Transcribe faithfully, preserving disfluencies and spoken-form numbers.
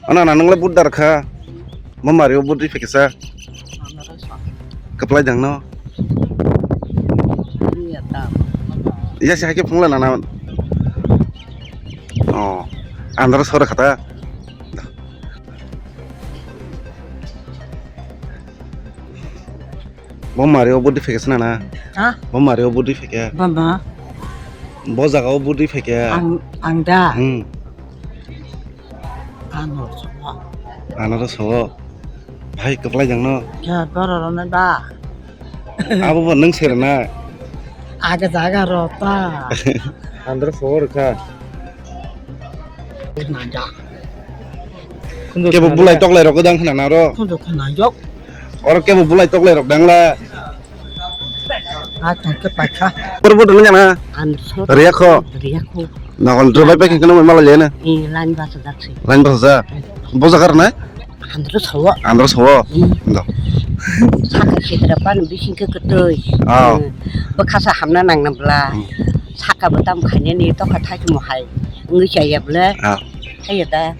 Ano na nangla but dar kha. Mamari o but ri phekesa. Kaplai dang no. Iya sih hakhe phungla nana. Oh, andro sore khata. Bo mari o budi pheke sina na. Ha? Bo mari o budi pheke. Baba. Bo jaga o budi pheke. Ang, ang da. Hmm. Ano sobo. Ano ro sobo. Bhai kaplai jang no. Ya, boro ro na ba. Abo bo nang sere na. Aga jaga ro ta. Andro sobo rwkha. Nang da. Kebo bulai toklai rok dang khna na ro. Khunju khna yok. Oro kebo bulai toklai rok dang la. A tong ke paikha. Por bodo nang na. An so. Riya kho. Riya kho. Na kon dro bai pai khna mai mala lena. I line bus dak si. Line bus ja. Bo jagar na? Andro sawo. Andro sawo. Hmm. Ndo. Saka sidra pan bising ke ketoi. Ah. Hmm. Bekhasa hamna nang na bla. Hmm. Saka betam khanya ni to kha thai mo hai. Ngi chaya bla. Ah. Hai da.